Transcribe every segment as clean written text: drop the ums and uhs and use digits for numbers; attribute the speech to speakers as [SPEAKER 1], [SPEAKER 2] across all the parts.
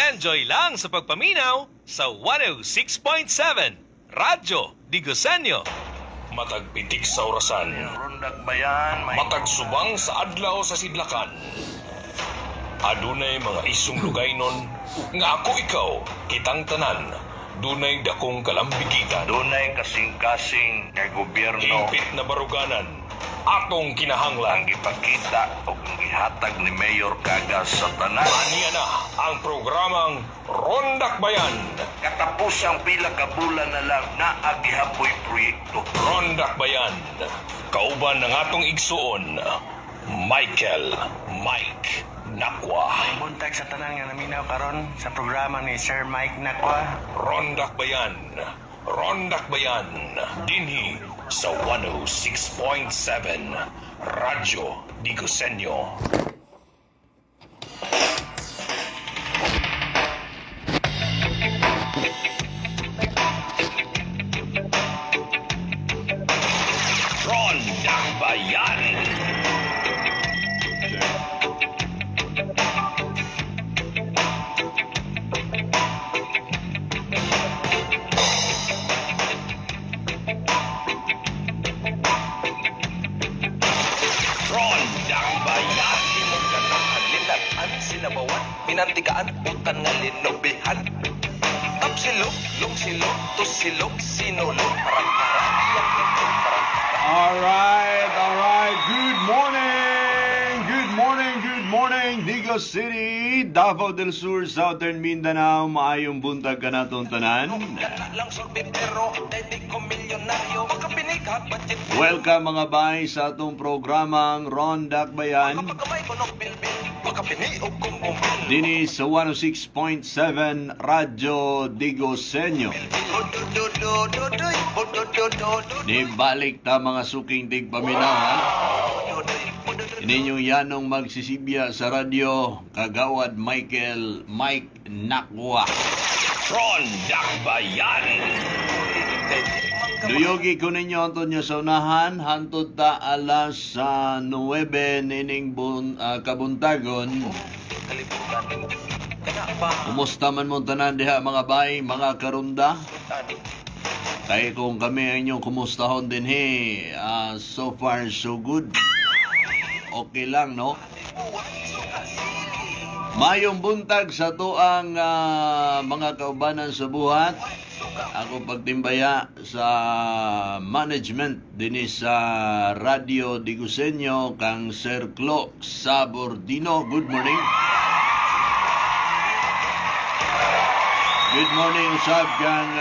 [SPEAKER 1] Enjoy lang sa pagpaminaw sa 106.7 Radyo Diguseño. Matag pitik sa orasan.
[SPEAKER 2] Rondak Bayan, may
[SPEAKER 1] Matag subang sa adlaw sa sidlakan. Adunay mga isong lugaynon nga ako ikaw kitang tanan. Dunay dakong kalambigitan.
[SPEAKER 2] Dunay kasing-kasing nga gobyerno
[SPEAKER 1] Hingpit na baruganan. Atong kinahanglan.
[SPEAKER 2] Ang gipakita o ang gihatag ni Mayor Cagas sa tanan.
[SPEAKER 1] Aniya na ang programang Rondak Bayan.
[SPEAKER 2] Katapusang pila ka bulan na lang naa gihapoy proyekto.
[SPEAKER 1] Rondak Bayan. Kauban ng atong igsuon, Michael Mike Nakwa.
[SPEAKER 3] Buntag sa tanan nga naminaw karon sa programa ni Sir Mike Nakwa.
[SPEAKER 1] Rondak Bayan. Rondak Bayan. Dinhi sa 106.7 Radyo Diguseño. Rondak Bayan. Rondak Bayan.
[SPEAKER 4] Lilat-an sinabawan, pinantikaan, utan nga linubihan. Tapsilog, longsilog, tusilog, sinulog, parang-parang, iyang ito, parang-parang.
[SPEAKER 5] All right, all right. Good morning. Good morning, good morning, Digos City, Davao del Sur, Southern Mindanao. Maayong buntag kanatong tanan.
[SPEAKER 4] Gana lang sorbetero, dahil di ko milyonaryo, makapinig budget.
[SPEAKER 5] Welcome, mga bay, sa atong programang Rondak Bayan.
[SPEAKER 4] Makapagamay ko ng bilbil, makapiniog kong bumbil.
[SPEAKER 5] Dini sa 106.7 Radyo Digosenyo. Ni balik ta, mga suking tigpaminaw, ha. Ninyong yanong magsisibya sa radyo, Kagawad Michael Mike Nakwa.
[SPEAKER 1] Rondak Bayan.
[SPEAKER 5] Duyogi ko ninyo Antonio sa unahan, hantod ta alas sa 9 nining kabuntagon. Kumusta man mo tanan diha, mga bay, mga karunda? Kay kung kami ang inyong kumustahon din he, so far so good. Okay lang, no? Mayong buntag sa tuang mga kaubanan sa buhat. Ako pagtimbaya sa management dinhi sa Radio Diguseño kang Sir Clo Sabordino. Good morning. Good morning usab kang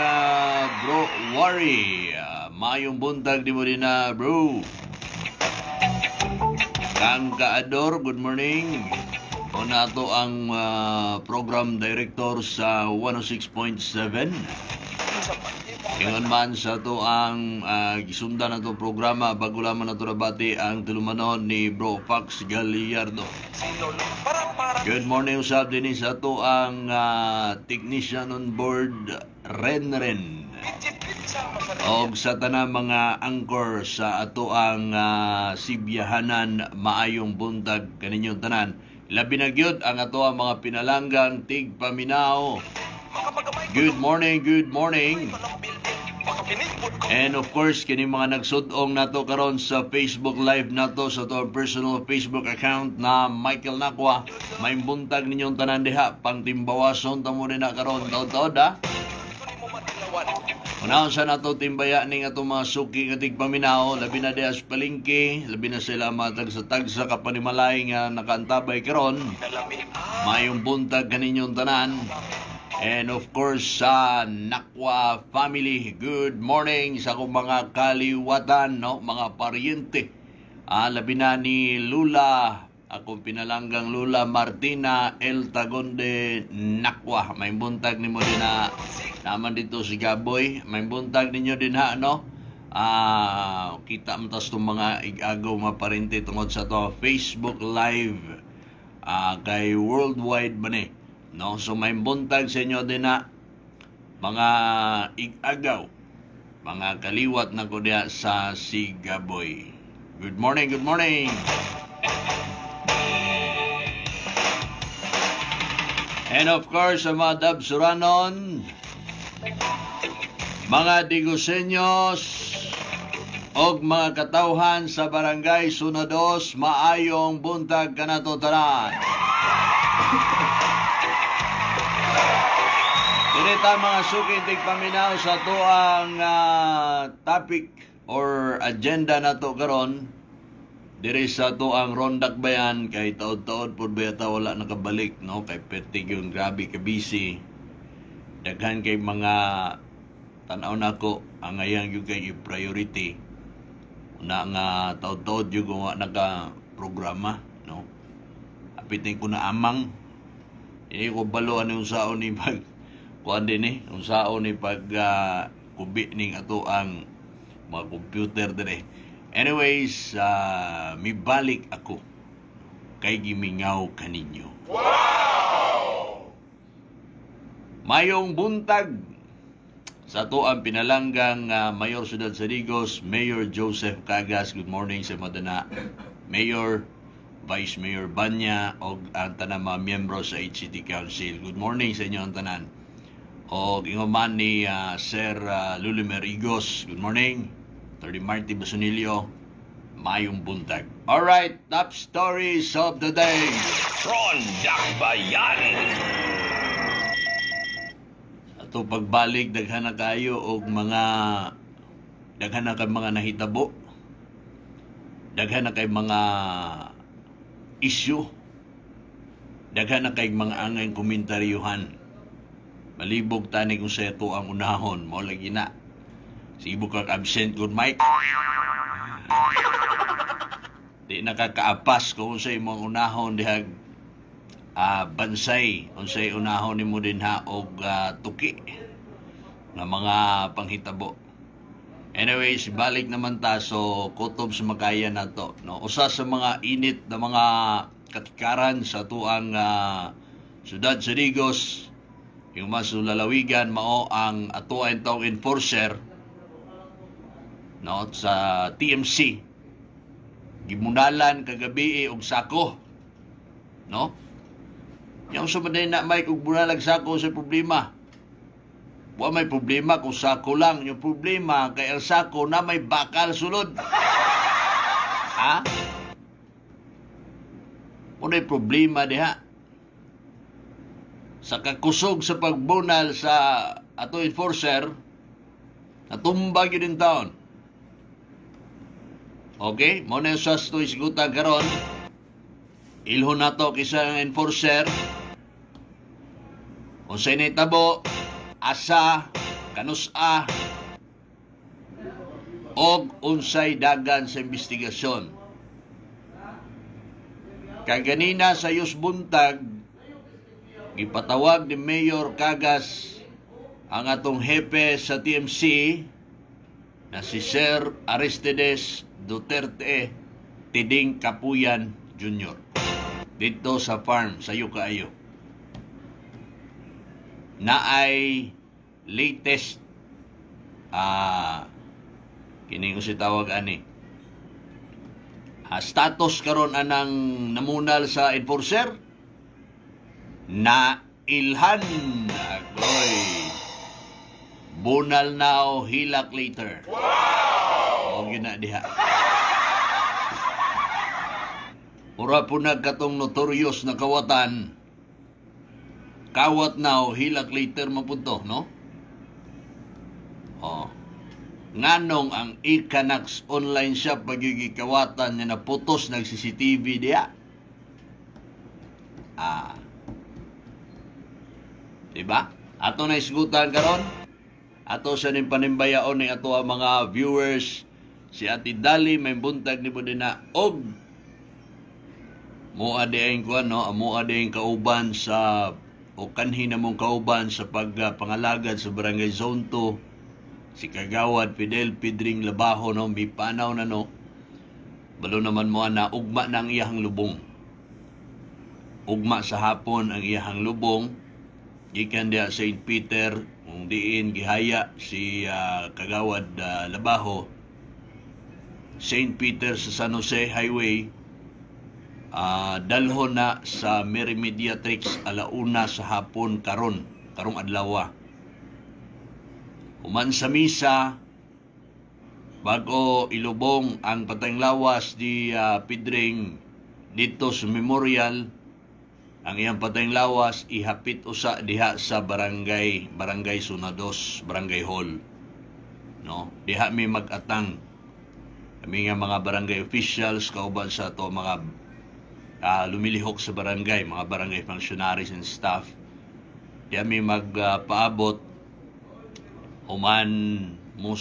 [SPEAKER 5] Bro Wari. Mayong buntag di mo din na, bro. Kang Kaador, good morning. O nato ang program director sa 106.7. Ingon man sa to ang gisundan na to programa bago lamang nato nabati ang tulumanon ni Bro Fox Gallardo. Good morning usab dinhi sa to ang technician on board, Renren. Og sa tanang mga anchor sa ato ang sibyahanan, maayong buntag kaninyong tanan. Labi na gyud ang ato ang mga pinalanggang tigpaminaw. Good morning, good morning. And of course, kini mga nagsudong nato karon sa Facebook Live nato sa ato personal Facebook account na Michael Nakwa. May buntag ninyong tanan diha, pangtimbawason ta mo na karon taod-taod ha. Unahon sa nato timbaya ning atong mga suki nga tigpaminaw, labi na diha sa palengke, labi na sila matag sa tagsa kapanimalay nga nakaantabay karon. Mayong buntag kaninyong tanan. And of course sa Nakwa family, good morning sa akong mga kaliwatan, no, mga paryente. Labi na ni Lula, akong pinalanggang Lula Martina El Tagonde Nakwa. May buntag nimo din na naman dito si Gaboy. May buntag ninyo din ha, no? Kita man tas itong mga igagaw mga parente tungod sa to Facebook Live kay worldwide man eh. No? So may buntag sa inyo din na mga igagaw, mga kaliwat na ko diha sa Sigaboy. Good morning, good morning. And of course, sa mga Dabsuranon, mga Diguseños, og mga katawhan sa Barangay Sunados, maayong buntag kanato tanan. Dinita mga suki tigpaminaw sa tuang topic or agenda nato karon diri sa tuang Rondak Bayan kay taod-taod pud ba wala nakabalik, no, kay pertig yung grabe ka busy, daghan kay mga tan-aw nako ang ayang yung kay priority na nga taod-taod yung wa naka programa, no. Apitin ko na amang hindi ko balo ano yung saon ni pag kuan din eh, kung saon ni pag kubi ning ato ang mga computer dire. Anyways, mibalik ako kay gimingaw kaninyo. Wow! Mayong buntag sa ato ang pinalanggang Mayor Siyudad sa Digos, Mayor Joseph Cagas. Good morning sa Madana. Mayor, Vice Mayor Banya, og ang tanang mga miyembro sa HCT Council. Good morning sa inyo ang tanan. Og ingon man ni Sir Lulimer Igos. Good morning. 30 Marty Basunilio. Mayong buntag. Alright, top stories of the day.
[SPEAKER 1] Rondak Bayan!
[SPEAKER 5] Ato pagbalik, daghan na kayo og mga daghan na kay mga nahitabo. Daghan na kay mga issue. Daghan na kay mga angay komentaryuhan. Malibog tani kung sa ito ang unahon, mao lagi na. Sibo kag absent good mic. Di nakakaapas kung sa imong unahon dihag bansay, unsay unahon nimo dinha og tuki nga mga panghitabo. Anyways, balik naman ta, so kutob sa makaya nato, no. Usa sa mga init na mga katikaran sa tuang siyudad sa Digos, yung mas lalawigan, mao ang ato ang taong enforcer, no, sa TMC. Gimunalan kagabi og sako, no? Yang sumaday na may kung bunalag sako sa problema. Wa may problema kung sako lang. Yung problema kay ang sako na may bakal sulod. Ha? Unay problema diha. Sa kakusog sa pagbunal sa ato enforcer, natumbag yun din taon. Okay? Mo na yung sasto isgutan karon. Ilhon nato kisa ang enforcer. Unsay nahitabo, asa, kanusa, og unsay dagan sa investigasyon. Kaganina sa Yus Buntag, gipatawag ni Mayor Cagas ang atong hepe sa TMC na si Sir Aristides Duterte Tiding Kapuyan Jr. dito sa farm sa Yukaayo na ay latest kini ko si tawag ani status karon anang namunal sa enforcer na ilhan agoy bunal now hilak later. Wow! O gina diha. Ura po nagkatong notorious na kawatan. Kawat now, hilak later mapunto, no? Oh. Nganong ang Icanax online shop pagiging kawatan nga naputos ng CCTV diya? Ah. Diba? Ato na isgutan karon. Ato sa ning panimbayaon ni ato ang mga viewers, si Ate Dali may buntag ni Budina og mua dieng kuan, no, mua dieng kauban sa o kanhi namong kauban sa pagpangalagad sa Barangay Zone 2, si Kagawad Fidel Pidring Labajo, no, mipanaw na, no. Balo naman mo na ugma na ang iyahang lubong. Ugma sa hapon ang iyahang lubong gikan diha St. Peter kung diin gihaya si Kagawad Labajo, St. Peter sa San Jose Highway. Dalhon na sa Mary Mediatrix 1:00 sa hapon karon, karong adlaw. Human sa misa, bago ilubong ang patayng lawas ni Pedring dito sa memorial, ang iyang patayng lawas ihapit usa diha sa barangay Zona Dos, Barangay Hall. No? Diha mi mag-atang kami nga mga barangay officials kauban sa ato mga lumilihok sa barangay, mga barangay functionaries and staff. Diha mi magpaabot, human mo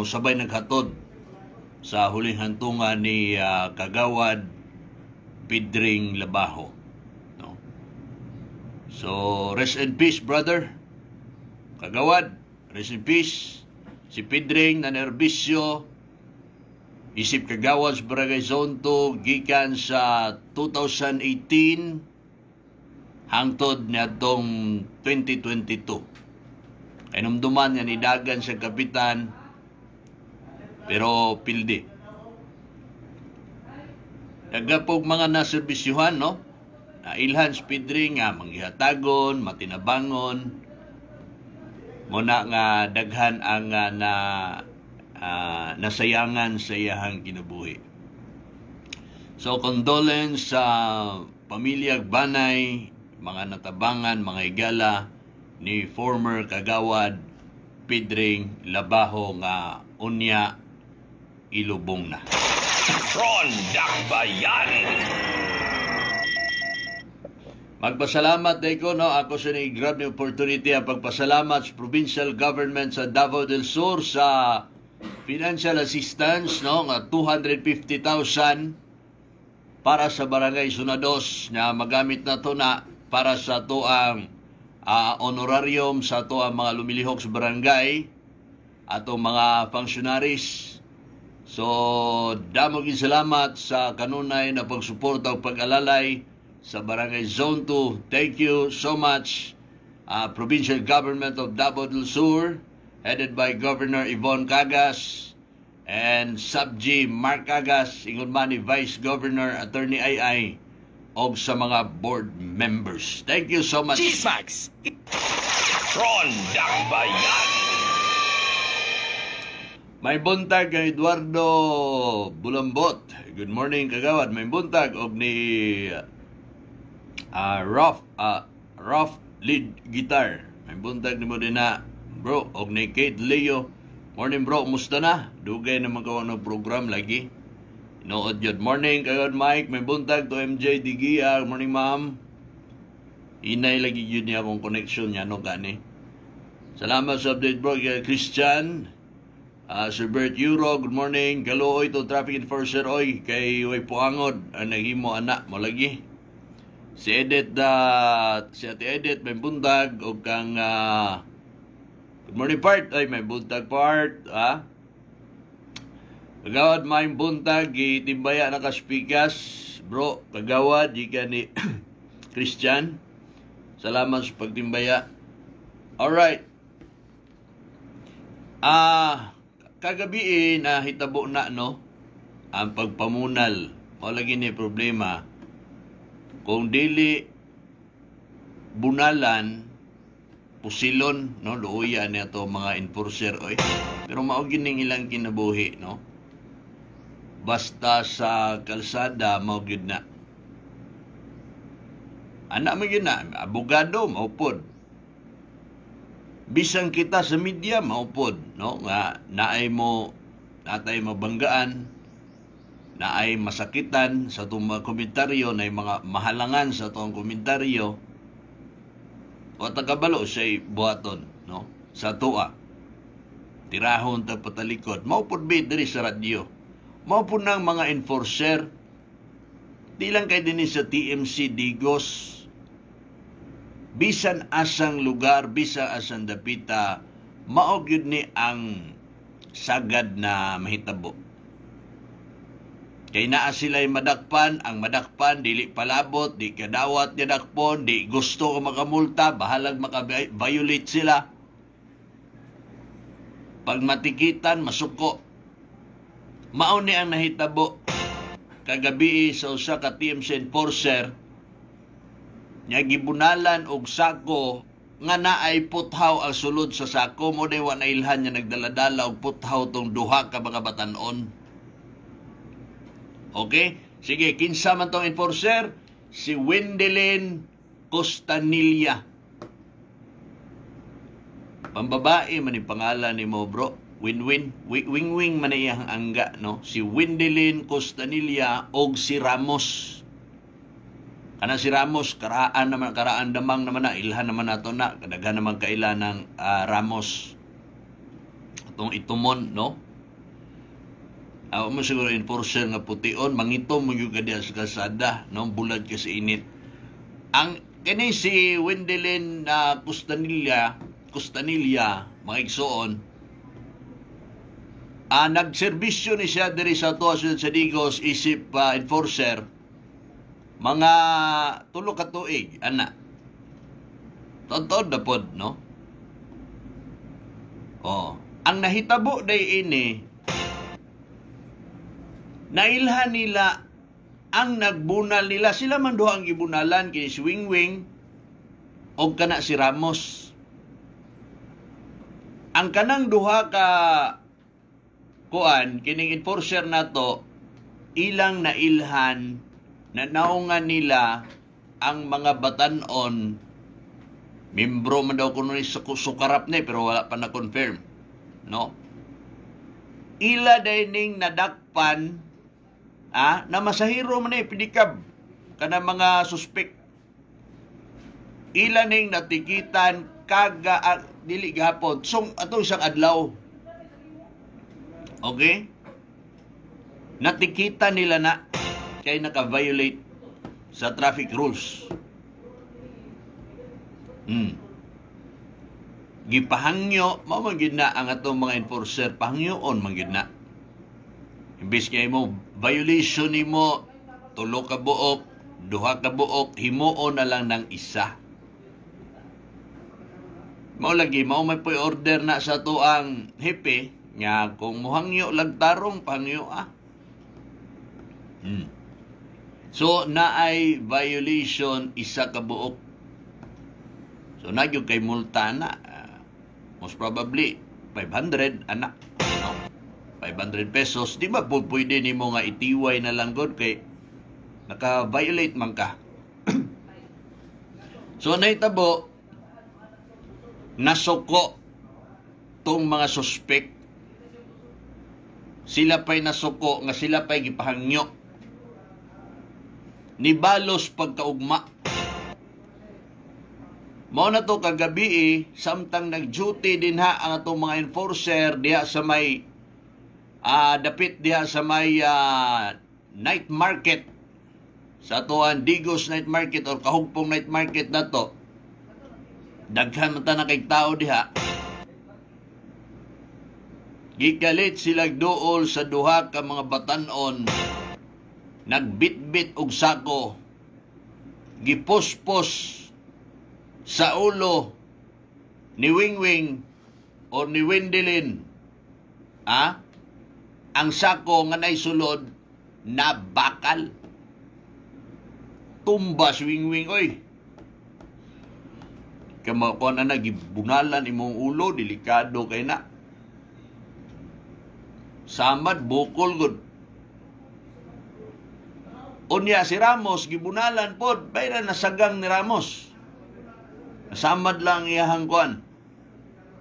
[SPEAKER 5] sabay naghatod sa huling hantungan ni Kagawad Pedring Labajo. No? So, rest in peace, brother. Kagawad, rest in peace. Si Pedring na nerbisyo, isip kagawad sa Barangay Zone 2, gikan sa 2018 hangtod niadtong 2022. Kahinumduman nga nidagan sa kapitan, pero pildi. Nagapog mga naserbisyuhan, no? Nailhan si Pedring nga manggihatagon, matinabangon. Muna nga daghan ang na nasayangan sa iyahang kinabuhi. So condolence sa pamilya Banay, mga natabangan, mga higala ni former Kagawad Pedring Labajo nga unya ilubong na.
[SPEAKER 1] Ron Dakbayan.
[SPEAKER 5] Magpasalamat day ko, no? Ako sa ni grab ni opportunity ang pagpasalamat sa provincial government sa Davao del Sur sa financial assistance, no, nga 250,000 para sa Barangay Zona Dos na magamit na to na para sa atoang honorarium sa atoang mga lumilihok sa barangay, atong mga functionaries. So, damo gid salamat sa kanunay na pagsuporta ug pag-alalay sa Barangay Zone 2. Thank you so much, Provincial Government of Davao del Sur, headed by Governor Yvonne Cagas and Sub-G Mark Cagas, ingon man ni Vice Governor Attorney II, og sa mga board members. Thank you so much.
[SPEAKER 1] Cheese Ron Dakbayan.
[SPEAKER 5] May buntag kay Eduardo Bulambot. Good morning, kagawad. May buntag og ni Rough lead guitar. May buntag nimo din na, bro, og ni Kate Leo. Morning, bro, musta na? Dugay naman ka ng program lagi. Inood yun. Morning, kagawad Mike. May buntag to MJ Digia. Morning, ma'am. Inay lagi yun niya akong connection niya, no, gani. Salamat sa update, bro. Kay Christian. Sir Bert Euro, good morning. Kaluoy to traffic enforcer, oy, kay way puangod ang naghimo ana mo lagi. Si Edith, si Ate Edith, may buntag og kang good morning part, ay may buntag part, ha? Kagawad, may buntag, gitimbaya na kaspikas, bro, kagawad, gikan ni Christian. Salamat sa pagtimbaya. Alright. Kagabi na hitabo na, no, ang pagpamunal. Mao lagi ni problema. Kung dili bunalan, pusilon, no, luoya niya to mga enforcer, oy. Pero mao gining ilang kinabuhi, no. Basta sa kalsada mao gyud na. Ana man gyud na, abogado mao pod. Bisan kita sa media maupod, no, nga naay mo natay mabanggaan, naay masakitan sa atong mga komentaryo, naay mga mahalangan sa atong komentaryo, wa ta kabalo say buhaton, no, sa atoa. Tirahon ta patalikod. Mao pod bi diri sa radyo. Mao pod nang mga enforcer. Di lang kay dinhi sa TMC Digos, bisan asang lugar, bisan asang dapita, mao gyud ni ang sagad na mahitabo. Kay naa sila'y madakpan, ang madakpan dili palabot, di kadawat niya dakpon, di gusto ka makamulta, bahalag maka-violate sila. Pag matikitan, masuko. Mao ni ang nahitabo. kagabi sa usa ka TMC enforcer nga gibunalan og sako nga naay puthaw ang sulod sa sako. Mo wa na ilhan nga nagdala-dala og puthaw tong duha ka mga batan-on. Okay? Sige, kinsa man tong enforcer? Si Wendelin Costanilla. Pambabae man yung pangalan ni mo, bro. Win-win. Wing-wing man iyang angga, no? Si Wendelin Costanilla og si Ramos. Kana si Ramos, karaan naman, karaan damang naman na, ilhan naman nato na, kadaghan naman kaila ng Ramos. Atong itumon, no? Aw mo siguro enforcer nga pution, mangitom mo gyud ka diha sa kalsada, no? Bulad ka sa init. Ang kini si Wendelin Costanilla, Costanilla, mga igsoon, nagserbisyo ni siya diri sa ato sa Digos isip enforcer mga 3 ka tuig, ana. Totoo na pod, no? Oh, ang nahitabo day ini, nailhan nila ang nagbunal nila. Sila man duha ang gibunalan kini si Wingwing og kana si Ramos. Ang kanang duha ka kuan kining enforcer nato, ilang nailhan na naungan nila ang mga batan-on. Membro man daw kuno ni Sukarap ni, pero wala pa na confirm, no? Ila day ning nadakpan na masahiro man ni pidikab kana mga suspect. Ila ning natikitan kaga dili gahapon sung atong isang adlaw. Okay? Natikita nila na kay naka-violate sa traffic rules. Gipahangyo, mao man gyud na ang atong mga enforcer, pahangyoon man gyud na. Imbes kay mo violation nimo 3 ka buok, 2 ka buok, himuon na lang ng isa. Mao lagi, mao may po'y order na sa tuang hepe nga kung muhangyo lagtarong pahangyo ah. So naay violation 1 ka buok. So nagyud kay multa na. Most probably 500 anak, no? 500 pesos. Di ba po pwede nimo nga itiway na lang god kay naka-violate man ka. So nahitabo nasuko tong mga suspect. Sila pa'y nasuko nga sila pa'y gipahangyo. Nibalos pagkaugma. Mao na to kagabi samtang nag-duty din ha ang atong mga enforcer diha sa may dapit diha sa may night market sa atoan Digos Night Market or Kahugpong Night Market nato. Daghan man ta na kay tao diha. Gikalit sila duol sa duha ka mga batan-on. Nagbitbit og sako. Gipuspos sa ulo ni Wingwing or ni Wendelin. Ang sako nga naisulod na bakal. Tumba si Wingwing oy. Kaya kuan na gibunalan imong ulo, delikado kay na. Samad bukol gud. Unya si Ramos gibunalan pod, bayra nasagang ni Ramos. Samad lang iyahang kuan.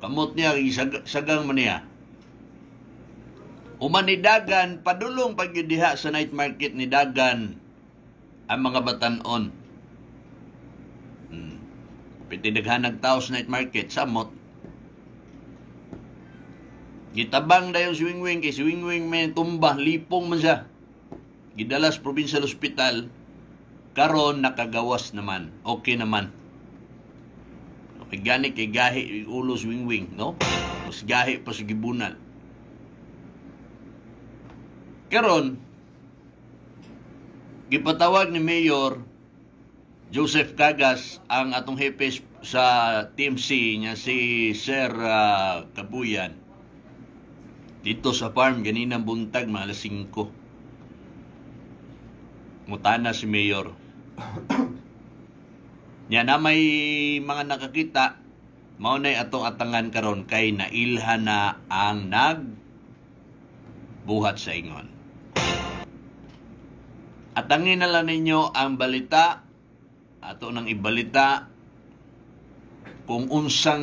[SPEAKER 5] Kamot niya sagang man niya. Uman ni Dagan, padulong pag diha sa night market ni Dagan ang mga batan-on. Piti daghanag tao sa night market, samot. Gitabang dayon si Wingwing, kay si Wingwing may tumba, lipong man siya. Gidala sa Provincial Hospital, karon nakagawas naman, okay naman. Okay, gani kay gahi ulo si Wingwing, no? Mas gahi pa sa gibunal. Karon, gipatawag ni Mayor Joseph Cagas ang atong hepe sa TMC niya si Sir Kabuyan dito sa farm ganinang buntag mga alas 5. Ngutana si Mayor. Nya na may mga nakakita, mao nay atong atangan karon kay nailhan na ang nagbuhat sa ingon. Atangin na lang ninyo ang balita, ato nang ibalita kung unsa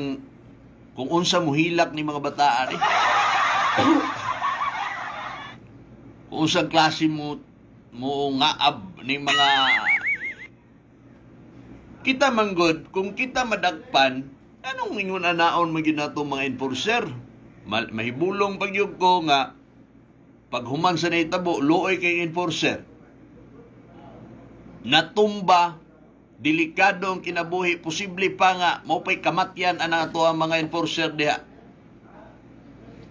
[SPEAKER 5] muhilak ni mga bataan eh. Kung unsang klase mo mo ngaab ni mga kita manggod, kung kita madakpan, anong ingon anaon man gyud nato mga enforcer? Mahibulong pagyug ko nga paghuman sa nahitabo, luoy kay enforcer. Natumba, delikado ang kinabuhi, posible pa nga mo pay kamatyan ang ato ang mga enforcer diha.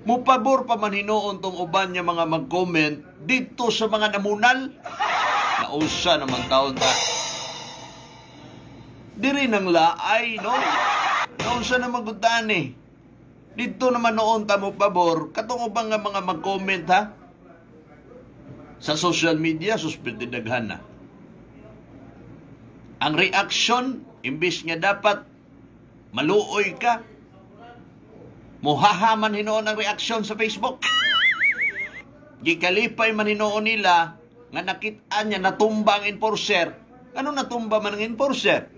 [SPEAKER 5] Mupabor pa man hinuon tong uban niya mga mag-comment dito sa mga namunal. Nausa naman taon ta. Diri nang laay, no? Nausa na maguntaan eh. Dito naman noon ta mo pabor, katong uban nga mga mag-comment ha? Sa social media, suspended daghan na. Ang reaction, imbis nga dapat maluoy ka, muhahaman hinuon ang reaksyon sa Facebook. Gikalipay man hinuon nila nga nakit-an niya natumba ang enforcer. Ano natumba man ang enforcer?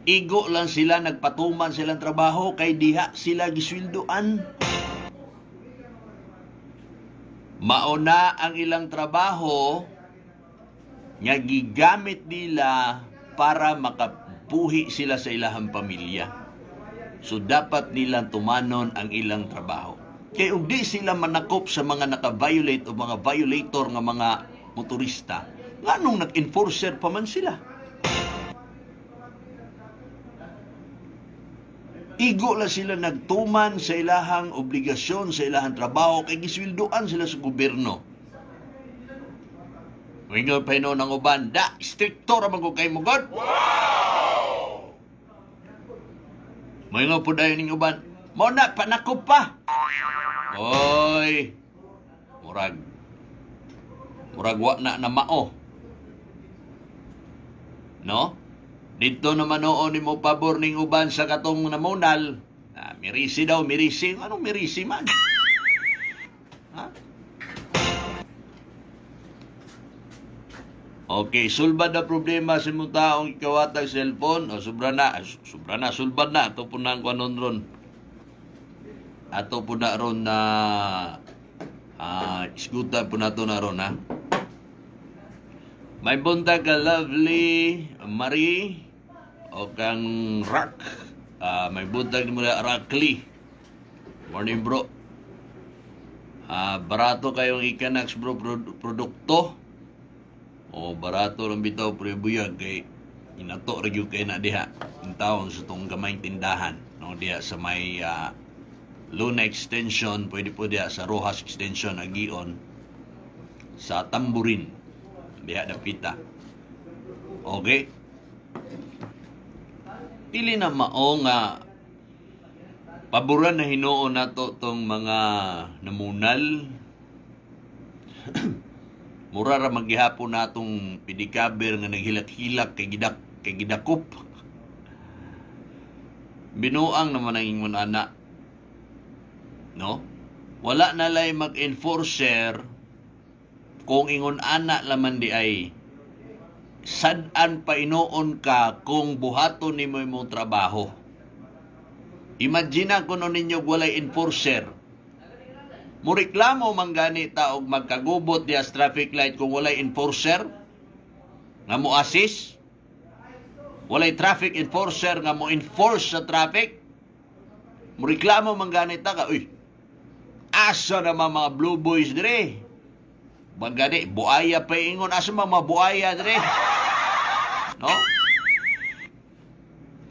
[SPEAKER 5] Igo lang sila, nagpatuman silang trabaho kay diha sila gisweldoan. Mauna ang ilang trabaho nga gigamit nila para makabuhi sila sa ilahang pamilya. So dapat nilang tumanon ang ilang trabaho. Kay ug di sila manakop sa mga naka-violate o mga violator nga mga motorista, nganong nag-enforcer pa man sila? Igo lang sila nagtuman sa ilahang obligasyon, sa ilahang trabaho, kay gisweldoan sila sa gobyerno. Wingon pa hinuon ang uban, da, stricto ra man ko kay mo, God. Wow! Moingon po dayon ning uban, mao na, panakop pa. Oy, murag wa na na mao. No? Dito naman noon ni mo pabor ning uban sa katong namunal. Ah, mirisi daw, mirisi. Anong mirisi man? Ha? Okay, sulbad na problema sa mong taong ikawatag cellphone. O, sobra na. Sobra na, sulbad na. Ato po na ang kanon ron. Ato po na ron na isgutan po na ito na ron, ha? May buntag ka, lovely Marie o kang Rock. May buntag mo na Rockly. Morning, bro. Barato kayong Ikanax, bro, produkto. O barato lang bitaw pre buyag kay inato ra gyud kay na diha in taon sa tong gamayng tindahan, no, diha sa may Luna Extension, pwede po diha sa Rojas Extension agion sa Tamburin diha dapita. Okay, dili na mao nga paboran na hinuon nato tong mga namunal. Mura ra maghihapon natong pedicabber nga naghilak-hilak kay gidak kay gidakop. Binuang naman ang ingon ana. No? Wala na lay mag-enforcer kung ingon ana laman di ay sad-an pa inoon ka kung buhaton nimo imong trabaho. Imagine kuno ninyo walay enforcer. Mureklamo man gani ta og magkagubot diha sa traffic light kung walay enforcer nga mo assist, walay traffic enforcer nga mo enforce sa traffic. Mureklamo man gani ta ka, uy, asa naman mga blue boys dire? Bagani buaya pa ingon, asa man mga buaya dire? No?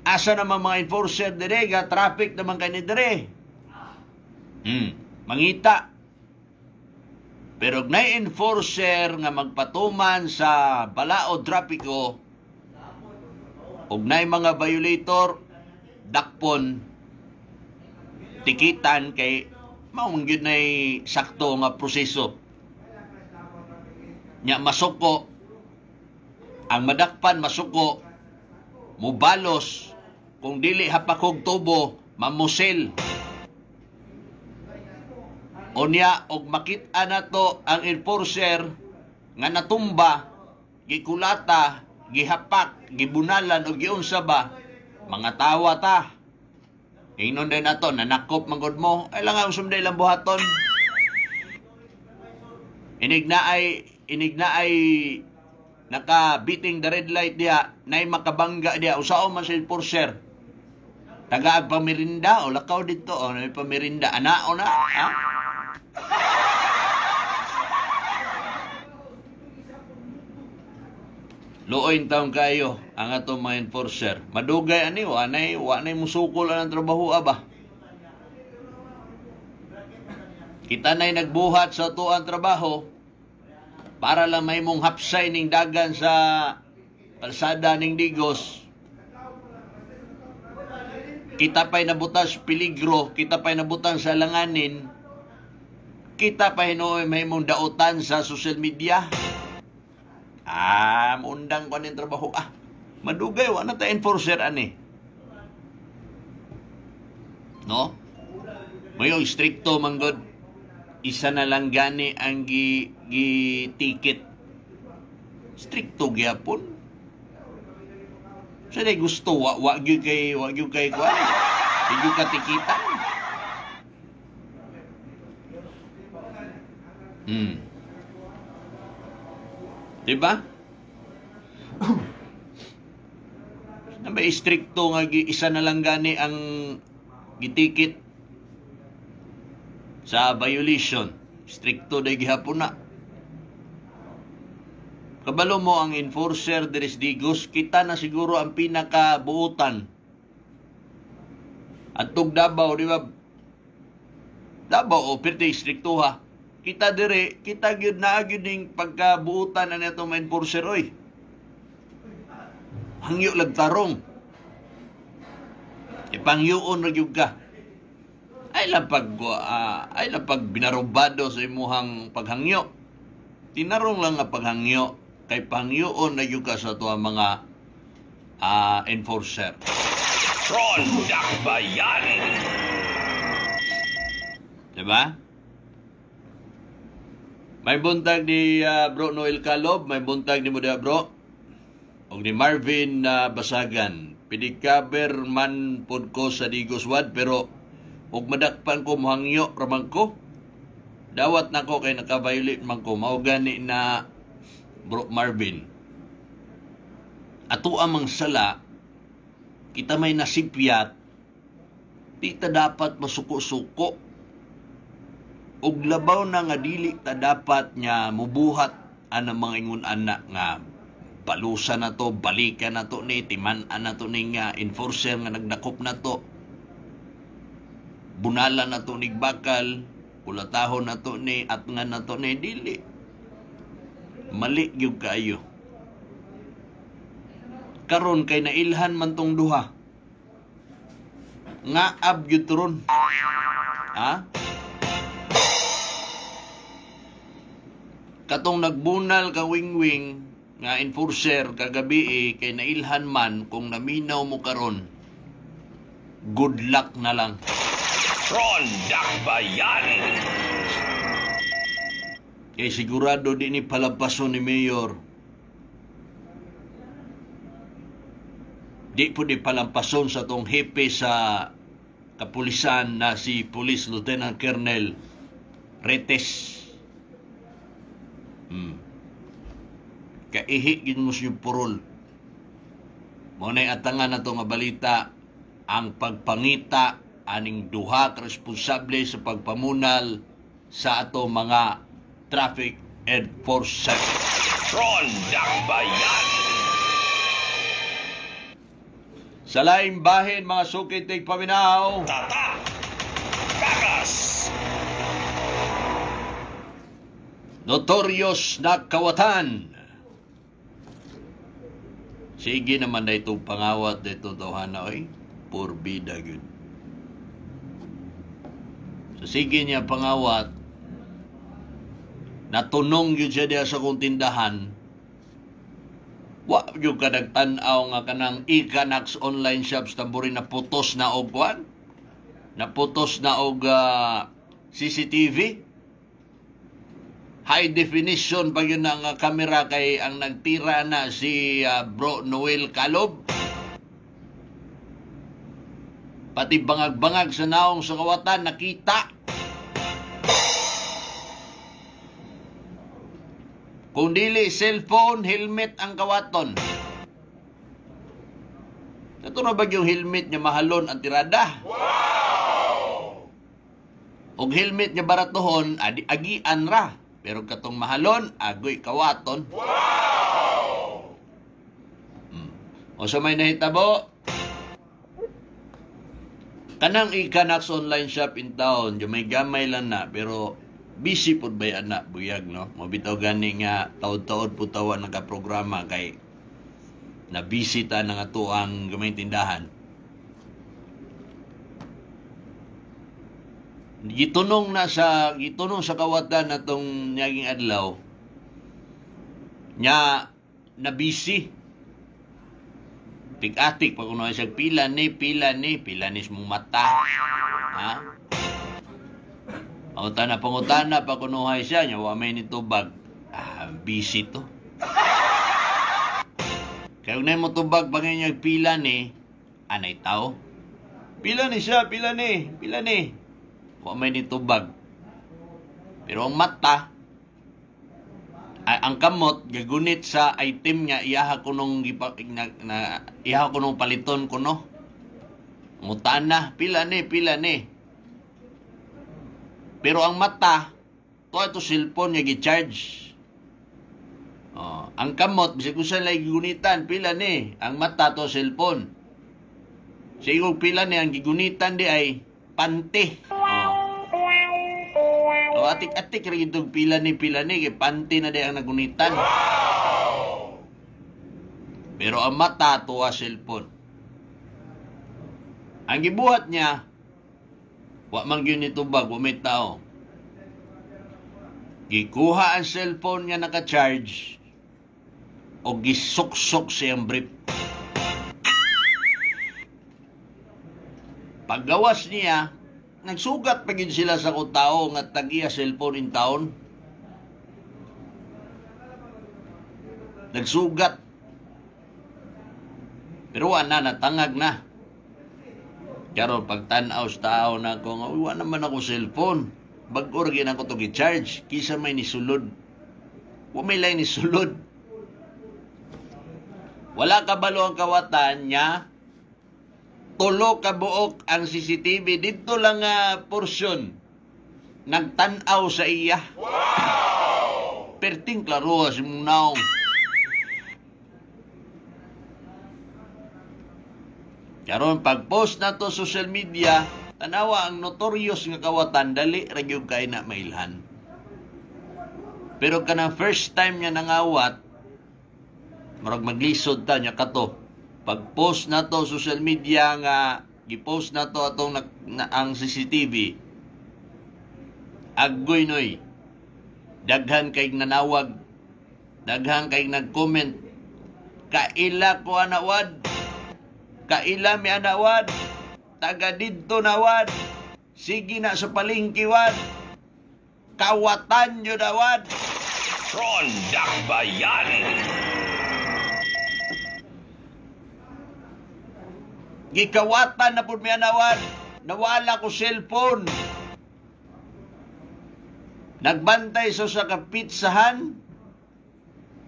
[SPEAKER 5] Asa naman mga enforcer dire? Ga traffic naman kani dire. Mangita. Pero og nay enforcer nga magpatuman sa balaod trapiko og nay mga violator, dakpon, tikitan kay mao man gyud nay sakto nga proseso. Nya masuko ang madakpan, masuko, mubalos, kung dili hapakog tubo, mamusil. Unya og makit-a nato ang enforcer nga natumba, gikulata, gihapak, gibunalan o giunsa ba, mga tawa ta. Ingnon din nato, nanakop man gud mo, ay lang ang sumday lang buhaton. Inig na ay naka beating the red light diha, nay makabangga diha, usaon man sa enforcer. Tagaag pamirinda o lakaw dito o may pamirinda ana o na, ha? Luoy taong kayo ang atong mga enforcer. Madugay ani, wa nay musukol ang trabaho aba. Kita na'y nagbuhat sa ato ang trabaho para lang may mong hapsay ning dagan sa kalsada ning Digos. Kita pa'y nabutas peligro, kita pa'y nabutan sa langanin, kita pa hinuoy may mong dautan sa social media. Ah, muundang ko ning trabaho. Ah, madugay, wa na ta enforcer ani. No? Mayo strikto man gud. Isa na lang gani ang gi ticket. Strikto gyapon. Sa day gusto wa gyud kay kuan. Di gyud katikitan. Diba? Na may strikto nga isa na lang gani ang gitikit sa violation. Strikto day gihapon na. Kabalo mo ang enforcer diri sa Digos, kita na siguro ang pinakabuutan. Adtog Davao, di ba? Davao, o pirti strikto ha. Kita dire, kita gyud na gyud ning pagkabuutan na nito mga enforcer oy. Hangyo lag tarong. Ipangyoon ra gyud ka. Ay lang pag binarubado sa imuhang paghangyo. Tinarong lang nga paghangyo kay pangyoon na gyud ka sa tuwa mga enforcer.
[SPEAKER 1] Ronda Bayan.
[SPEAKER 5] Diba? May buntag ni Bro Noel Calob, may buntag ni mo diha, bro. Og ni Marvin Basagan. Pedicabber man pod ko sa Digos Wad, pero og madakpan ko mohangyo raman ko. Dawat nako kay naka-violate man ko. Mao gani na, Bro Marvin. Ato amang sala, kita may nasipyat, di ta dapat masuko-suko. Ug labaw na nga dili ta dapat nga mubuhat anang mga ingon ana nga balusan na to, balikan na to ni, timan-an na to ni nga enforcer nga nagdakop na to, bunalan na to ni bakal, kulatahon na to ni, atngan na to ni, dili. Mali gyud kaayo. Karon kay nailhan man tong duha. Ngaab gyud ron. Ha? Katong nagbunal ka wingwing nga enforcer kagabi eh, kay nailhan man, kung naminaw mo karon, good luck na lang.
[SPEAKER 1] Ronda Bayan.
[SPEAKER 5] Kay sigurado di ni palampason ni Mayor. Di po di palampason sa tong hepe sa kapulisan na si Police Lieutenant Colonel Retes. Kaihi gid mo siyang purol. Mao na'y atangan na to nga balita ang pagpangita aning duha ka responsable sa pagpamunal sa ato mga traffic enforcer.
[SPEAKER 1] Ronda Bayan.
[SPEAKER 5] Sa laing bahin, mga suki tigpaminaw,
[SPEAKER 1] Tata. Takas.
[SPEAKER 5] Notorious na kawatan. Sige naman na itong pangawat dito tawhana oy. Purbida gyud. So sige niya pangawat, Natunong yun siya diya sa kong tindahan. Wa yun ka nagtanaw nga kanang Ikanax online shops tamburi na putos na og kwan. Naputos na og CCTV. High definition pa yun ang kamera kay ang nagtira na si Bro Noel Calob. Pati bangag-bangag sa naong sa kawatan nakita. Kung dili cellphone, helmet ang kawaton. Ito na ba yung helmet niya mahalon ang tirada? Wow! Og helmet niya baratohon, agian ra. Pero katong mahalon, agoy kawaton. Wow! O sa may nahitabo, kanang Ikanax online shop in town, yung may gamay lang na, pero busy po ba yan na, buyag, no? Mabitaw gani nga, taod-taod po tawa nagka-programa kay na busy ta na nga to ang gamay tindahan. Gitunong sa kawatan na tong niyaging adlaw, nya na busy. Tik-atik pa kuno siya pila ni mong mata. Ha? Pangutana pa kunuhay siya nya wa may nitubag. Ah, busy to. Kay ug mo tubag pa niya pila ni anay tao. Pila ni siya, pila ni. Wa may nitubag. Pero ang mata ay, ang kamot gagunit sa item nga iyaha kunong iyaha kunong paliton kuno. Ngutana, pila ni. Pero ang mata, to ito cellphone nga gi-charge. Oh, ang kamot bisag usa lay gigunitan, pila ni. Ang mata to cellphone. Siguro pila ni ang gigunitan di ay panty. Oh. O atik-atik ra gitong pila ni kay panty na di ang nagunitan. Wow! Pero ang mata tuwa cellphone. Ang gibuhat niya, wa man gyud ni tubag, wa may tao. Gikuha ang cellphone nga naka-charge o gisuksok siyang brief. Paggawas niya, nagsugat pa gid sila sa kutao nga tagiya cellphone in town. Nagsugat. Pero wa na, natangag na. Karon pagtan-aw sa tao na ko nga, wa naman ako cellphone. Bag-o ra gyud ako to gi-charge kisa may nisulod. Wa may lay nisulod. Wala kabalo ang kawatan niya. Tulo ka buok ang CCTV dito lang porsyon nagtan-aw sa iya. Wow! Perting klaro sa imong naong. Karon pag-post na to social media, tanawa ang notorious nga kawatan dali ra gyud kay na mailhan. Pero kanang first time nga nangawat, murag maglisod ta nya kato. Pag-post na to social media nga gi-post na to atong ang CCTV, aggoy noy, daghan kay nanawag, daghan kay nag-comment, kaila ko anawad, kaila mi anawad, taga didto nawad, sige na sa palengke wad, kawatan yun awad.
[SPEAKER 1] Ron Dakbayan.
[SPEAKER 5] Gikawatan na po mi anawad, nawala ko cellphone. Nagbantay so sa kapitsahan,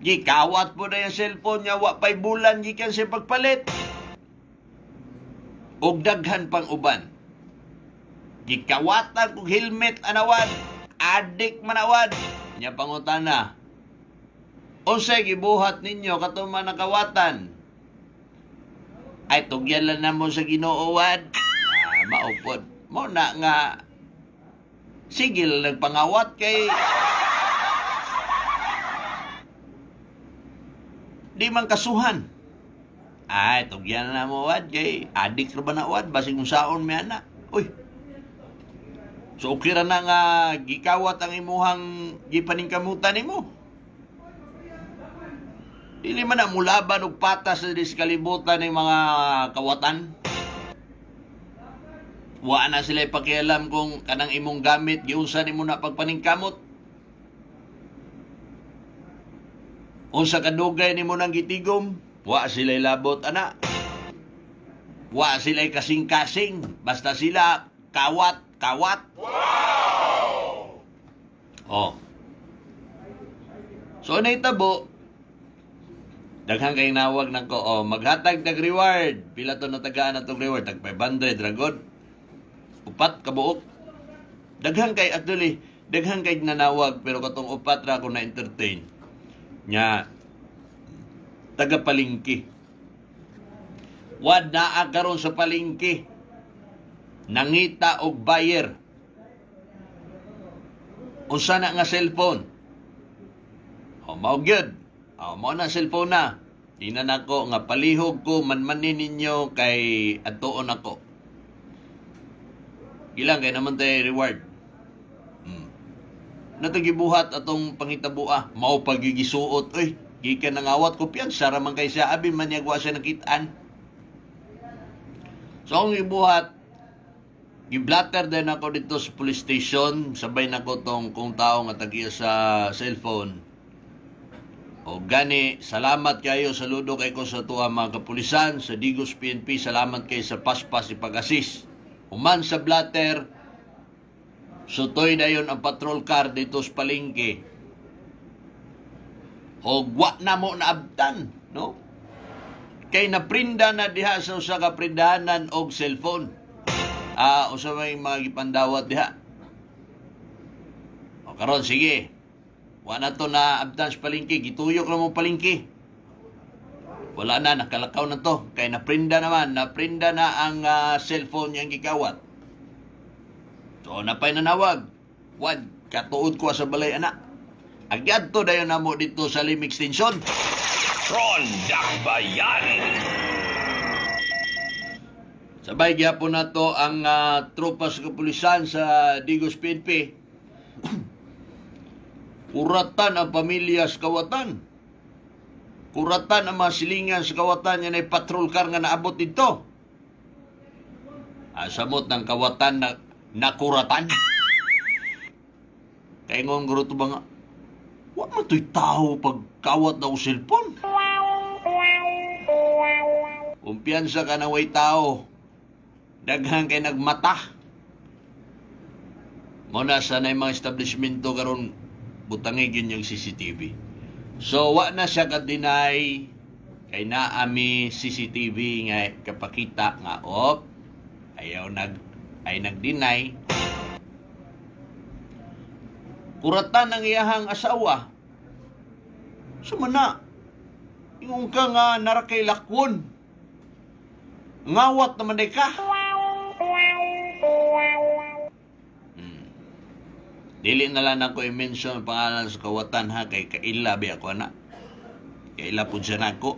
[SPEAKER 5] gikawat po na yung cellphone niya, wa pa'y bulan gikan siya pagpalit. Og daghan pang uban. Gikawatan kog helmet anawad, adik manawad. Nya pangutana, unsay gibuhat ninyo katong mga nakawatan? Ay tugyan lang namo sa Ginoo wad. Ah, maupod. Mo na nga sigil nagpangawat kay di man kasuhan. Ay tugyan na mo wad kay adik ra ba na wad basig unsaon mi ana. Uy. So okay ra na nga gikawat ang imuhang gipaningkamutan nimo. Dili man na mulaban og patas sa kalibutan ng mga kawatan. Wa na sila pakialam kung kanang imong gamit giunsa nimo na pagpaningkamot. Unsa kadugay nimo nang gitigom, wa sila labot ana. Wa sila kasing-kasing, basta sila kawat, kawat. Wow! Oh. So naitabo, daghan kay nawag nako, oh, maghatag tag reward. Pila to natagaan atong reward? Tag 500 ragod. Upat kabuok. Daghan kay actually, daghan kay nanawag pero katong upat ra ako na entertain. Nya taga palengke. Wad naa karon sa palengke. Nangita og buyer. Unsa na nga cellphone? O mao gyud. O mao na cellphone na. Tingnan nako nga palihog ko manmanin ninyo kay adtuon ako. Gilang kay naman tay reward. Natagibuhat atong pangitabua, mao pagigisuot oy. Gikan nangawat ko piyansa ra man kay siya abi man niya siya nakitaan. So ang ibuhat, giblatter din ako dito sa police station, sabay nako tong kung tao nga tagiya sa cellphone. O gani, salamat kayo, saludo kay ko sa tuwa mga kapulisan, sa Digos PNP, salamat kay sa paspas ipag-assist. Human sa blatter, sutoy dayon ang patrol car dito sa palengke. O wa na mo naabtan, no? Kay naprinda na diha sa usa ka prindahanan og cellphone. Usa may mga gipandawat diha. O karon sige. Wa na to na abtan sa palengke, gituyok na mo palengke. Wala na, nakalakaw na to. Kay naprinda naman, naprinda na ang cellphone niyang gikawat. So napay nanawag. Wad, katuod ko sa balay anak. Agyad to dayon namo dito sa Lim Extension.
[SPEAKER 1] Ron Dakbayan.
[SPEAKER 5] Sabay gyapon nato ang tropa sa kapulisan sa Digos PNP. Kuratan ang pamilya sa kawatan. Kuratan ang mga silingan sa kawatan yan ay patrol car nga naabot dito. Samot ng kawatan na nakuratan. Kaya ngong gruto ba nga, wa man to'y tao pagkawat na o cellphone. Kumpiyansa ka na way tao, daghan kay nagmata. Muna sa na mga establishmento karon butangig yun yung CCTV. So, wa na siya ka-deny kay naami CCTV nga kapakita nga op, ayaw ay nag-deny. Kuratan ang iyahang asawa. Sumana, ingon ka nga narakay lakwon. Ngawat naman day ka. Dili na lang ako i-mention pangalan sa kawatan ha, kay kaila bi ako anak. Kaila po siya na ako.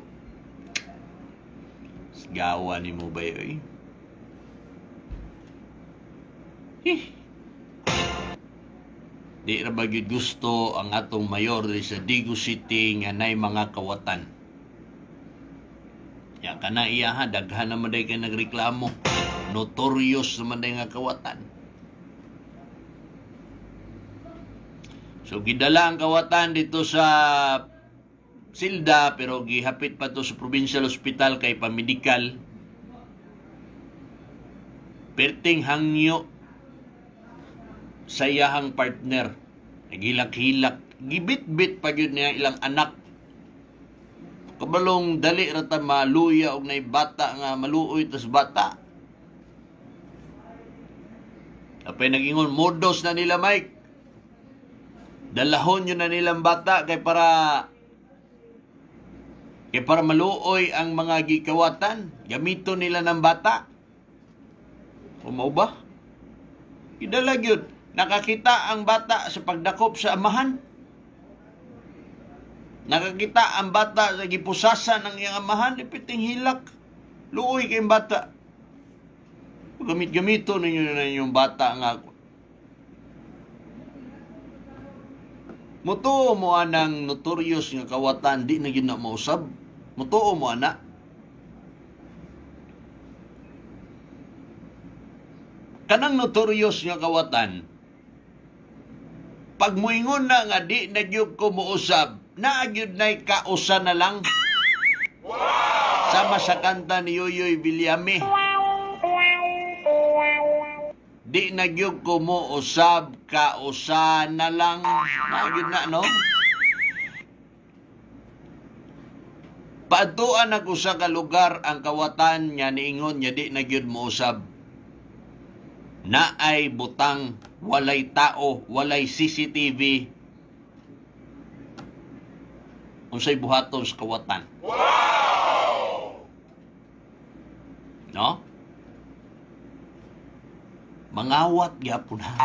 [SPEAKER 5] Gawa ni mo ba yun? Eh. Di ra ba gyud gusto ang atong mayor diri sa Digos City nga nay mga kawatan. Ya kana iya ha, daghan naman day kay nagreklamo. Notorious naman day nga kawatan. So gidala ang kawatan dito sa Silda pero gihapit pa to sa Provincial Hospital kay pamedikal. Perting hangyo sa iyahang partner. Nagilak-hilak, gibit-bit pa gyud niya ilang anak. Kabalong dali ra ta maluya og nay bata nga maluoy tas bata. Apay nagingon modos na nila Mike. Dalahon yun na nilang bata kay para maluoy ang mga gikawatan. Gamito nila ng bata. Umaw ba? Gidalag yun. Nakakita ang bata sa pagdakop sa amahan. Nakakita ang bata sa gipusasan ng iyang amahan. Ipiting hilak. Luoy kayong bata. Gamit-gamito ninyo na inyong bata nga. Mutuo mo anang notorious nga kawatan di na gyud na mausab. Mutuo mo ana. Kanang notorious nga kawatan, pag muingon na nga di na gyud ko mousab, naa gyud nay kausa na lang. Wow! Sama sa kanta ni Yoyoy Villame. Di na gyud ko mousab, kausa na lang. Naa gyud na, no? Paadtuan nag usa ka lugar ang kawatan nga niingon nga di na gyud mousab. Naay butang, walay tao, walay CCTV. Unsay buhaton sa kawatan? Wow! No? Mangawat gyapon ha.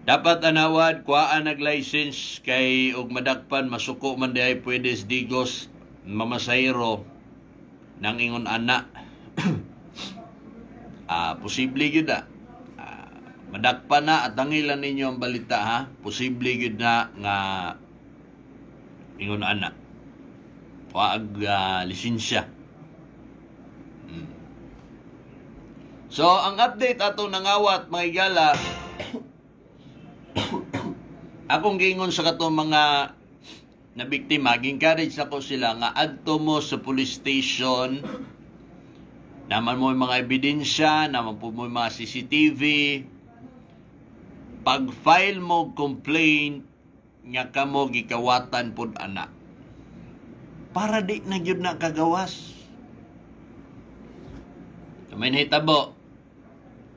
[SPEAKER 5] Dapat anawad kuhaan nag-license kay og madakpan masuko man diay pwede sa Digos mamasahero nang ingon ana. Posible gyud na. Madakpan na at tangilan ninyo ang balita ha. Posible gyud na nga ingon ana. Waag lisensya. So ang update atong nangawat mga higala, akong giingon sa katong mga nabiktima, gi-encourage ako sila nga adto mo sa police station, naman mo yung mga ebidensya, naman po mo yung mga CCTV. Pag-file mo complaint nga kamo gikawatan pod ana. Para di na gyud na kagawas. May nahitabo,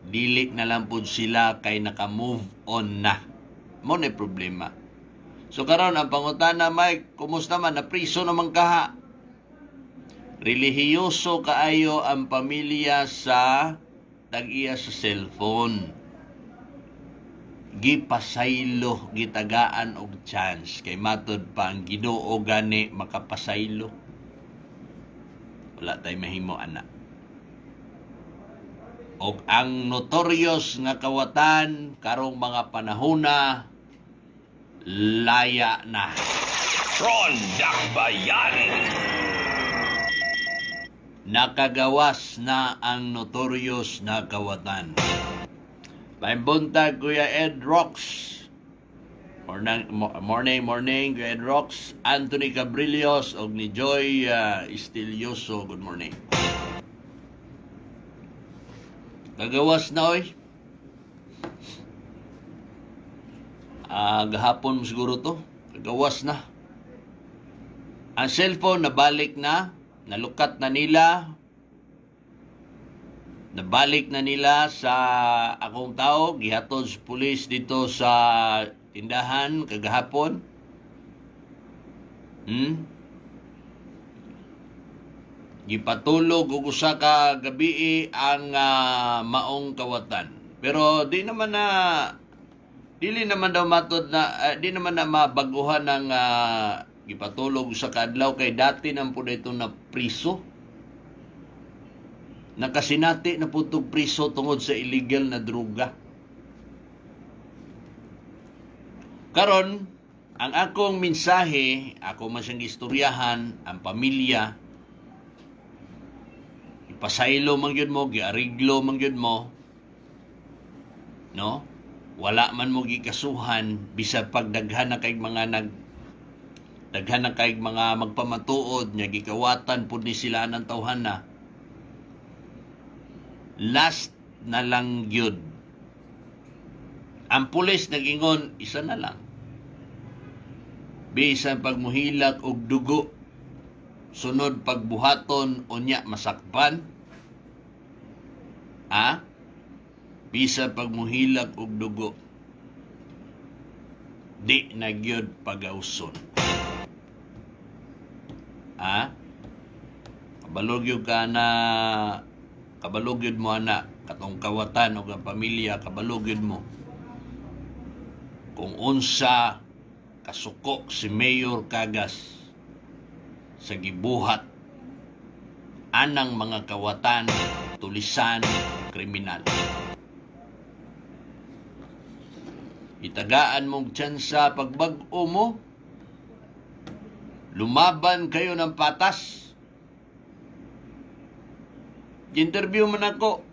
[SPEAKER 5] dili na lang pod sila kay naka-move on na. Mo na problema. So karon ang pangutana, Mike, kumusta man? Napriso naman kaha. Relihiyoso kaayo ang pamilya sa tag-iya sa cellphone. Gipasaylo, gitagaan og chance kay matod pa ang Ginoo gani makapasaylo. Wala tay mahimo ana. Og ang notorious nga kawatan karong mga panahona laya na.
[SPEAKER 1] Ron Dakbayan.
[SPEAKER 5] Nakagawas na ang notorious na kawatan. May buntag, Kuya Ed Rocks. Morning, morning, morning, Kuya Ed Rocks. Anthony Cabrillos og ni Joy Estilioso. Good morning. Kagawas na, oy. Gahapon siguro to. Kagawas na. Ang cellphone nabalik na. Nalukat na nila. Nabalik na nila sa akong tao. Gihatod sa pulis dito sa tindahan kagahapon. Gipatulog og usa ka gabii ang maong kawatan. Pero di naman na dili naman daw matod na di naman na mabaguhan ang gipatulog sa kaadlaw kay dati nang pud ito na priso. Nakasinati na pud tog priso tungod sa illegal na droga. Karon, ang akong mensahe, ako man siyang gistoryahan, ang pamilya, ipasaylo man gyud mo, giariglo man gyud mo, no? Wala man mo gikasuhan bisag pagdaghan na kay mga daghan na kay mga magpamatuod nya gikawatan pud ni sila ng tawhana. Last na lang gyud. Ang pulis nagingon isa na lang. Bisan pagmuhilak og dugo, sunod pagbuhaton unya masakpan. Ha? Bisan pagmuhilak og dugo, di na gyud pagauson. Ha? Kabalog yun ka na, kabalog yun mo ana, katong kawatan o ang pamilya, kabalog yun mo. Kung unsa kasuko si Mayor Cagas sa gibuhat anang mga kawatan, tulisan, kriminal. Itagaan mong tsansa pagbag-o mo. Lumaban kayo ng patas. Interview man ako.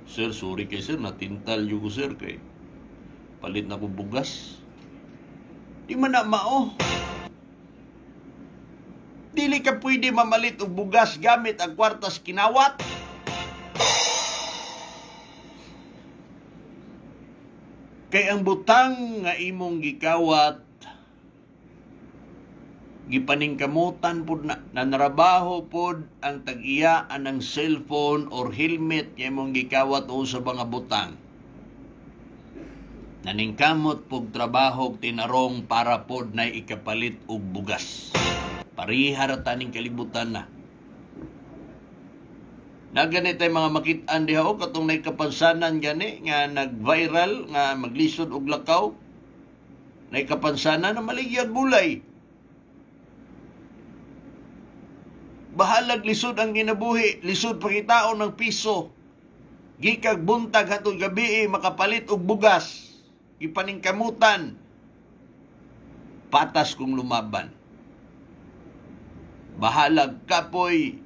[SPEAKER 5] Sir, sorry kay sir, natintal yung ko sir kay palit na ko bugas. Di man na mao. Dili ka pwede mamalit og bugas gamit ang kwartas kinawat. Kay ang butang nga imong gikawat, gipaningkamutan pod na, nanrabaho pod ang tag-iya anang cellphone or helmet nga imong gikawat o sa mga butang. Naningkamot pog trabaho tinarong para pod na ikapalit og bugas. Pariha ra taning kalibutan na. Nagani tay mga makit-an diha o katong naikapansanan gani nga nag-viral nga maglisod og lakaw. Naikapansanan na maligyag gulay. Bahalag lisod ang ginabuhi, lisod pangitaon ng piso. Gikag buntag hatod gabi makapalit og bugas. Gipaningkamutan. Patas kung lumaban. Bahalag kapoy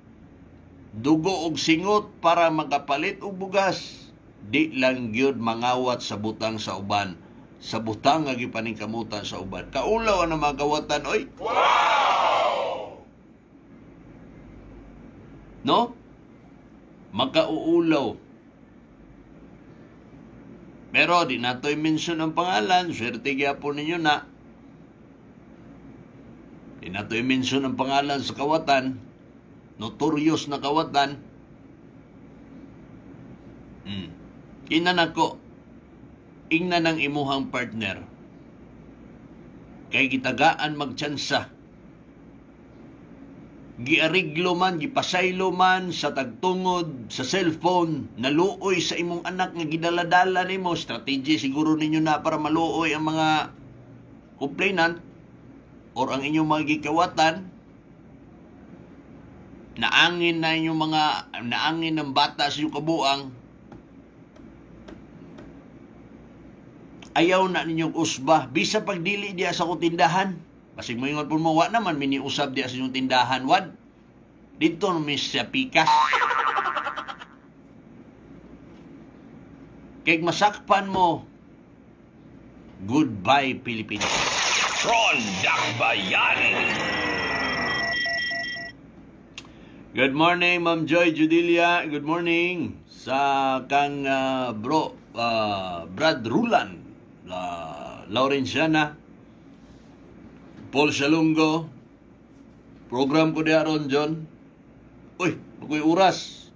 [SPEAKER 5] dugo og singot para makapalit og bugas. Di lang gyud mangawat sa butang sa uban. Sa butang nga gipaningkamutan sa uban. Kaulaw ang mga kawatan, oy. Wow! No? Makauulaw. Pero di nato'y mention ang pangalan. Swerte gyapon ninyo na. Di nato'y mention ang pangalan sa kawatan. Notorious na kawatan. Ingnan ako. Ingnan ang imuhang partner. Kay gitagaan magtsansa. Giariglo man, gipasaylo man sa tagtungod, sa cellphone, naluoy sa imong anak nga gidaladala nimo. Strategy siguro ninyo na para maluoy ang mga complainant or ang inyong mga gikawatan. Naangin na inyong mga, naangin ng bata sa inyong kabuang. Ayaw na ninyong usba. Bisa pagdili diya sa tindahan. Basig mo ingon po mo, wa naman miniusab diya sa inyong tindahan, wad. Dito mi sa pikas. Kay masakpan mo, goodbye Pilipinas.
[SPEAKER 1] Ron Dakbayan!
[SPEAKER 5] Good morning, Ma'am Joy Judilia. Good morning sa kang bro Brad Rulan, Laurenciana, Paul Shalungo. Program ko diha ron, John. Uy, ako'y oras.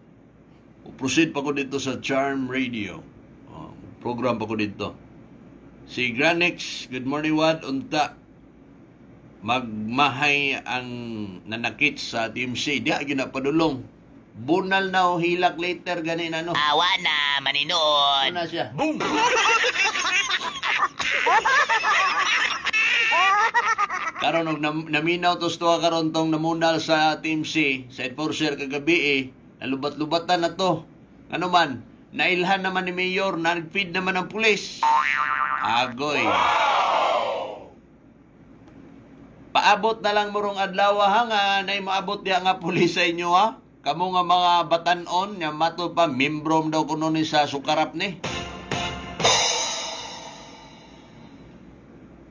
[SPEAKER 5] Proceed pa ko dito sa Charm Radio. Program pa ko dito. Si Granix, good morning, Wad. Unta magmahay ang nanakit sa Team C. Diya, ginapadulong. Bunal na o hilak later, ganin ano.
[SPEAKER 6] Awa na, maninood.
[SPEAKER 5] Ano na siya?
[SPEAKER 1] Boom!
[SPEAKER 5] Karon og naminaw to stoa karon tong namunal sa Team C, sa enforcer kagabi eh. Nalubat-lubatan na to. Ano man, nailhan naman ni Mayor, nag-feed naman ang pulis. Agoy. Paabot na lang morong adlaw ha nga nay maabot diha nga pulis sa inyo ha. Kamo nga mga batan-on nga mato pa membro daw kuno ni sa Sukarap ni.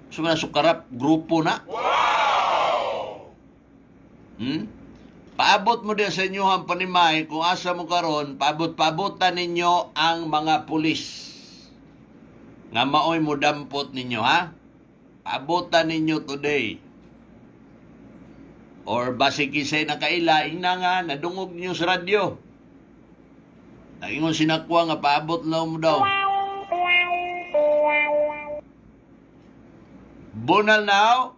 [SPEAKER 5] So nga Sukarap grupo na.
[SPEAKER 1] Wow!
[SPEAKER 5] Paabot mo diha sa inyo ang panimay kung asa mo karon, paabot-paabotan ninyo ang mga pulis. Nga maoy mo dampot ninyo ha. Paabotan ninyo today. Or basi kisay nakaila, ingna nga, nadungog niyo sa radyo. Naingon sinakwa nga, paabot na mo daw. Bunal now,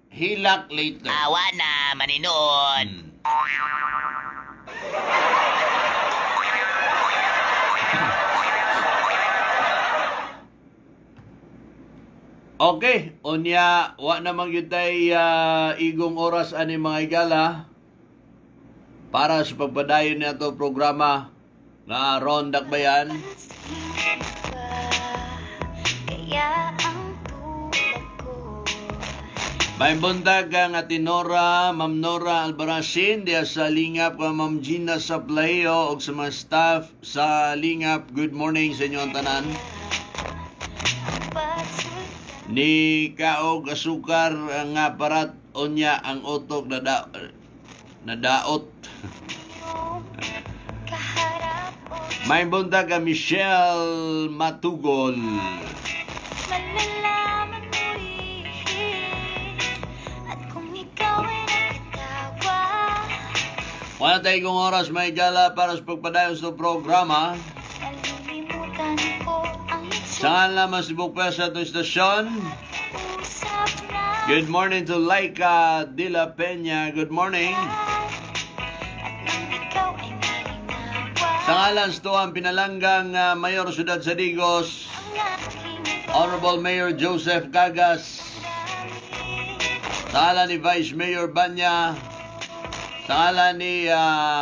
[SPEAKER 5] hilak later.
[SPEAKER 6] Awa na, maninood.
[SPEAKER 5] Okay, unya wa namang gyud tay igong oras ani mga igala para sa pagpadayon nato programa nga Ron Dakbayan. May buntag ang Ate Nora, Ma'am Nora Albaracin, diya sa Lingap, kang Ma'am Gina Saplayo, og sa mga staff sa Lingap. Good morning sa inyo ang tanan. Ni kaog asukar nga parat unya ang utok nadaot. May buntag ang Michelle Matugol.
[SPEAKER 7] Malalaman mo rin. At kung ikaw ay nagkatawa,
[SPEAKER 5] Wala tayo kong oras, may gala para sa pagpadayon sa programa.
[SPEAKER 7] Malilimutan ko ang
[SPEAKER 5] Sa ngalan lamang si Bukpes sa itong istasyon.
[SPEAKER 7] Usap na
[SPEAKER 5] Good morning to Laika De La Peña. Good morning.
[SPEAKER 7] At nang ikaw ay malinawa,
[SPEAKER 5] Sa ngalan sa tuwang pinalanggang Mayor Siyudad sa Digos,
[SPEAKER 7] ang aking
[SPEAKER 5] Honorable Mayor Joseph Cagas. Sa ngalan ni Vice Mayor Banya. Sa ngalan ni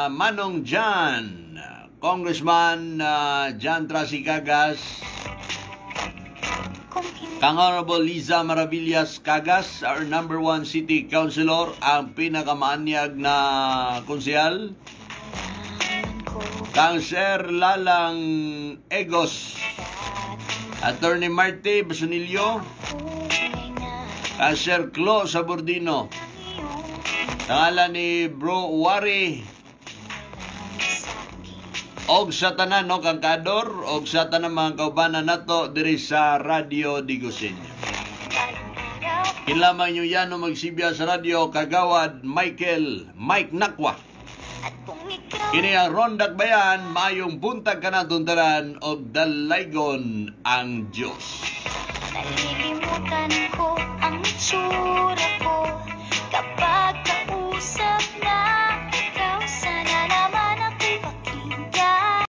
[SPEAKER 5] Manong John, Congressman John Tracy Cagas.
[SPEAKER 7] Kung hindi
[SPEAKER 5] Kang Honorable Liza Maravillas Cagas, our number one city councilor, ang pinakamaanyag na konsehal.
[SPEAKER 7] man ko
[SPEAKER 5] Kang Sir Lalang Egos, Attorney Marte Basunillo,
[SPEAKER 7] tunay na
[SPEAKER 5] kang Sir Clo Sabordino,
[SPEAKER 7] iyong
[SPEAKER 5] pangalan ni Bro Wari,
[SPEAKER 7] sakit.
[SPEAKER 5] Og sa tanan, no, kang Kador, og sa tanan mga kaubanan nato diri sa Radio Diguseño.
[SPEAKER 7] Balang araw
[SPEAKER 5] Kinlamang nyo yan no magsibya sa radyo, Kagawad Michael Mike Nakwa.
[SPEAKER 7] At kung ikaw
[SPEAKER 5] Kini ang Rondak Bayan, maayong buntag kanatong tanan og dalaygon ang Dios.
[SPEAKER 7] Nalilimutan ko ang itsura.